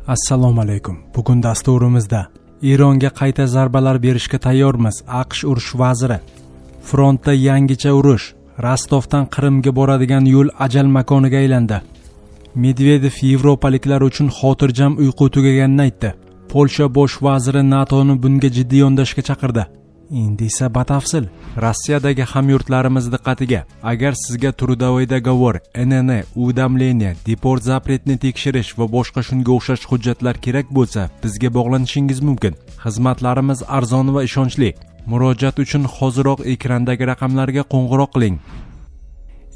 Assalomu alaykum. Bugun dasturimizda Eronga qayta zarbalar berishga tayyormiz. AQSh urush vaziri. Frontda yangicha urush. Rostovdan Qrimga boradigan yo'l ajal makoniga aylandi. Medvedev yevropaliklar uchun xotirjam uyqu tugaganini aytdi. Polsha bosh vaziri NATOni bunga jiddiy yondashishga chaqirdi. Endi esa batafsil. Rossiyadagi hamyurtlarimiz diqqatiga, agar sizga трудовой договор, НН, уведомление, депорт запрет ni tekshirish va boshqa shunga o'xshash hujjatlar kerak bo'lsa, bizga bog'lanishingiz mumkin. Xizmatlarimiz arzon va ishonchli. Murojaat uchun hoziroq ekrandagi raqamlarga qo'ng'iroq qiling.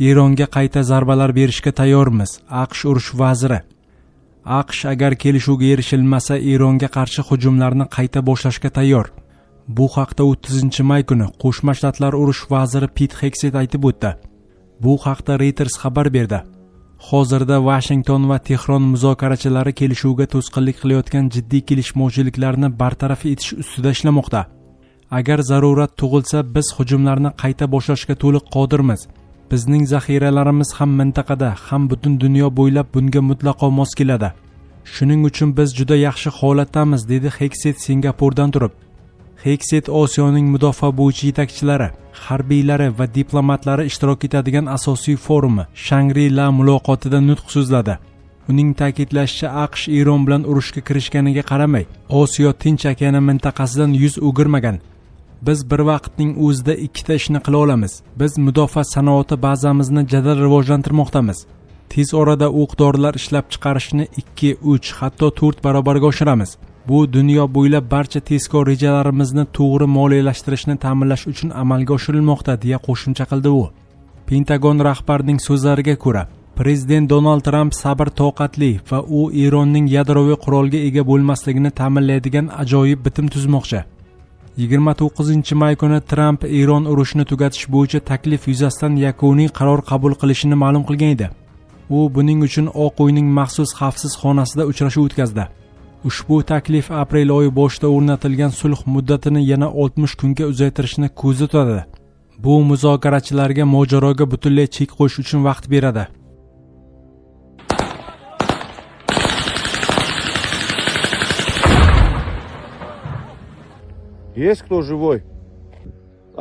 Eronga qayta zarbalar berishga tayyormiz. AQSh urush vaziri. AQSh agar kelishuvga erishilmasa, Eronga qarshi hujumlarni qayta boshlashga tayyor. Bu haqda 30 may kuni Qo'shma Shtatlar urush vaziri Pit Hegset aytib o'tdi. Bu haqda Reuters xabar berdi. Hozirda Vashington va Tehron muzokarachilari kelishuvga to'sqinlik qilayotgan jiddiy kelishmovchiliklarni bartaraf etish ustida ishlamoqda. Agar zarurat tug'ilsa, biz hujumlarni qayta boshlashga to'liq qodirmiz. Bizning zaxiralarimiz ham mintaqada, ham butun dunyo bo'ylab bunga mutlaqo mos keladi. Shuning uchun biz juda yaxshi holatdamiz, dedi Hegset Singapurdan turib. Hegset Osiyoning mudofaa bo'yicha yetakchilari, harbiylari va diplomatlari ishtirok etadigan asosiy forumi Shangri-La muloqotida nutq so'zladi. Uning ta'kidlashicha, AQSh Eron bilan urushga kirishganiga qaramay, Osiyo Tinch okeani mintaqasidan yuz o'girmagan. Biz bir vaqtning o'zida ikkita ishni qila olamiz. Biz mudofaa sanoati bazamizni jadal rivojlantirmoqdamiz. Tez orada o'q dorilar ishlab chiqarishni 2, 3, hatto 4 barobarga oshiramiz. Bu dunyo bo'ylab barcha tezkor rejalarimizni to'g'ri moliyalashtirishni ta'minlash uchun amalga oshirilmoqda, deya qo'shimcha qildi u. Pentagon rahbarining so'zlariga ko'ra, prezident Donald Tramp sabr toqatli va u Eronning yadroviy qurolga ega bo'lmasligini ta'minlaydigan ajoyib bitim tuzmoqchi. 29 may kuni Tramp Eron urushini tugatish bo'yicha taklif yuzasidan yakuniy qaror qabul qilishini ma'lum qilgan edi. U buning uchun Oq uyning maxsus xavfsiz xonasida uchrashuv o'tkazdi. Ushbu taklif aprel oyi boshida o'rnatilgan sulh muddatini yana 60 kunga uzaytirishni ko'zda tutadi. Bu muzokarachilarga mojaroga butunlay chek qo'yish uchun vaqt beradi. Есть кто живой?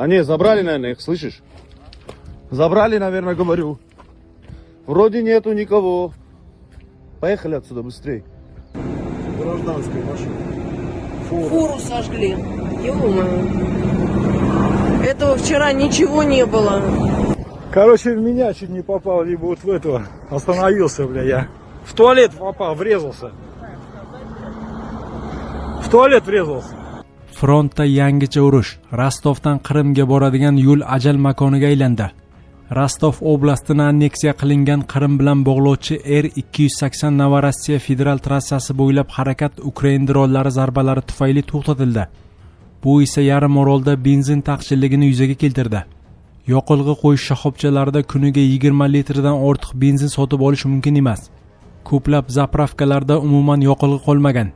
А не, забрали, наверное, их, слышишь? Забрали, наверное, говорю. Вроде нету никого. Поехали отсюда быстрей. Гражданская машина. Фура. Фуру сожгли. Ё-моё. Этого вчера ничего не было. Короче, в меня чуть не попал, либо вот в этого. Остановился, бля, я. В туалет попал, врезался. В туалет врезался. Frontda yangicha urush. Rostovdan Qrimga boradigan yo'l ajal makoniga aylandi. Rostov oblastini anneksiya qilingan Qrim bilan bog'lovchi R280 Novorossiya federal trassasi bo'ylab harakat ukrain dronlari zarbalari tufayli to'xtatildi. Bu esa yarim orolda benzin taqchilligini yuzaga keltirdi. Yoqilg'i qo'yish shoxobchalarida kuniga 20 litrdan ortiq benzin sotib olish mumkin emas. Ko'plab zapravkalarda umuman yoqilg'i qolmagan.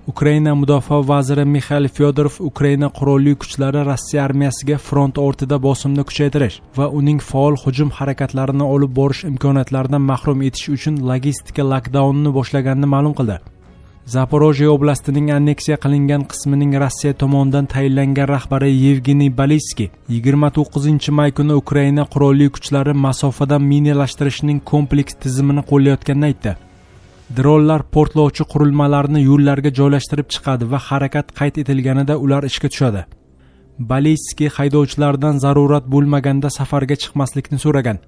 Ukraina mudofaa vaziri Mixail Fyodorov Ukraina qurolli kuchlari Rossiya armiyasiga front ortida bosimni kuchaytirish va uning faol hujum harakatlarini olib borish imkoniyatlaridan mahrum etish uchun logistika lokdaunini boshlaganini ma'lum qildi. Zaporojye oblastining anneksiya qilingan qismining Rossiya tomonidan tayinlangan rahbari Yevgeniy Balitskiy 29 may kuni Ukraina qurolli kuchlari masofadan minalashtirishning kompleks tizimini qo'llayotganini aytdi. Dronlar portlovchi qurilmalarni yo'llarga joylashtirib chiqadi va harakat qayd etilganida ular ishga tushadi. Balitskiy haydovchilardan zarurat bo'lmaganda safarga chiqmaslikni so'ragan.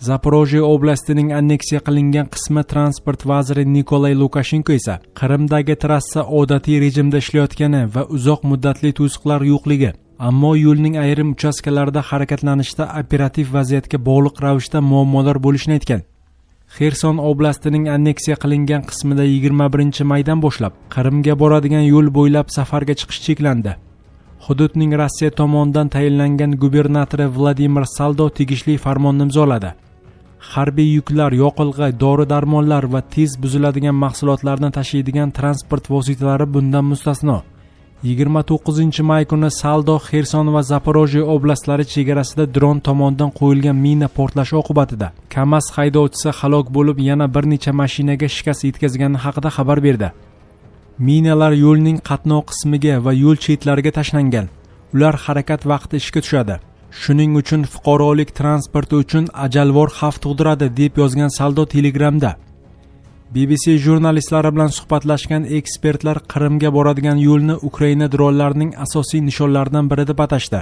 Zaporojye oblastining anneksiya qilingan qismi transport vaziri Nikolay Lukashenko esa Qrimdagi trassa odatiy rejimda ishlayotgani va uzoq muddatli to'siqlar yo'qligi, ammo yo'lning ayrim uchastkalarida harakatlanishda operativ vaziyatga bog'liq ravishda muammolar bo'lishini aytgan. Xerson oblastining anneksiya qilingan qismida 21 maydan boshlab Qrimga boradigan yo'l bo'ylab safarga chiqish cheklandi. Hududning Rossiya tomonidan tayinlangan gubernatori Vladimir Saldo tegishli farmonni imzoladi. Harbiy yuklar, yoqilg'i, dori-darmonlar va tez buziladigan mahsulotlarni tashiydigan transport vositalari bundan mustasno. 29 may kuni Saldo Xerson va Zaporojye oblastlari chegarasida dron tomonidan qo'yilgan mina portlashi oqibatida Kamaz haydovchisi halok bo'lib, yana bir necha mashinaga shikast yetkazgani haqida xabar berdi. Minalar yo'lning qatnov qismiga va yo'l chetlariga tashlangan. Ular harakat vaqti ishga tushadi, shuning uchun fuqarolik transporti uchun ajalvor xavf tug'diradi, deb yozgan Saldo Telegramda. BBC jurnalistlari bilan suhbatlashgan ekspertlar Qrimga boradigan yo'lni Ukraina dronlarining asosiy nishonlaridan biri deb atashdi.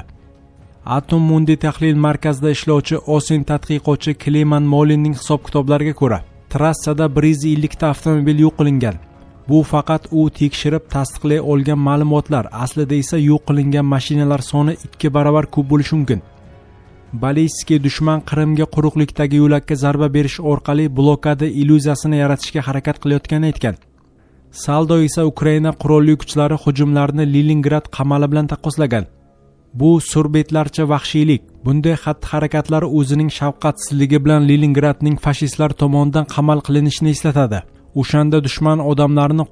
Atom Mundi tahlil markazida ishlovchi OSINT tadqiqotchi Kleman Molinning hisob kitoblariga ko'ra, trassada 150 ta avtomobil yo'q qilingan. Bu faqat u tekshirib tasdiqlay olgan ma'lumotlar, aslida esa yo'q qilingan mashinalar soni ikki barobar ko'p bo'lishi mumkin. Baliyskiy dushman Qrimga quruqlikdagi yo'lakka zarba berish orqali blokada illyuziyasini yaratishga harakat qilayotganini aytgan. Saldo esa Ukraina qurolli kuchlari hujumlarini Leningrad qamali bilan taqqoslagan. Bu surbetlarcha vahshiylik. Bunday xatti harakatlar o'zining shafqatsizligi bilan Leningradning fashistlar tomonidan qamal qilinishini eslatadi. O'shanda dushman odamlarni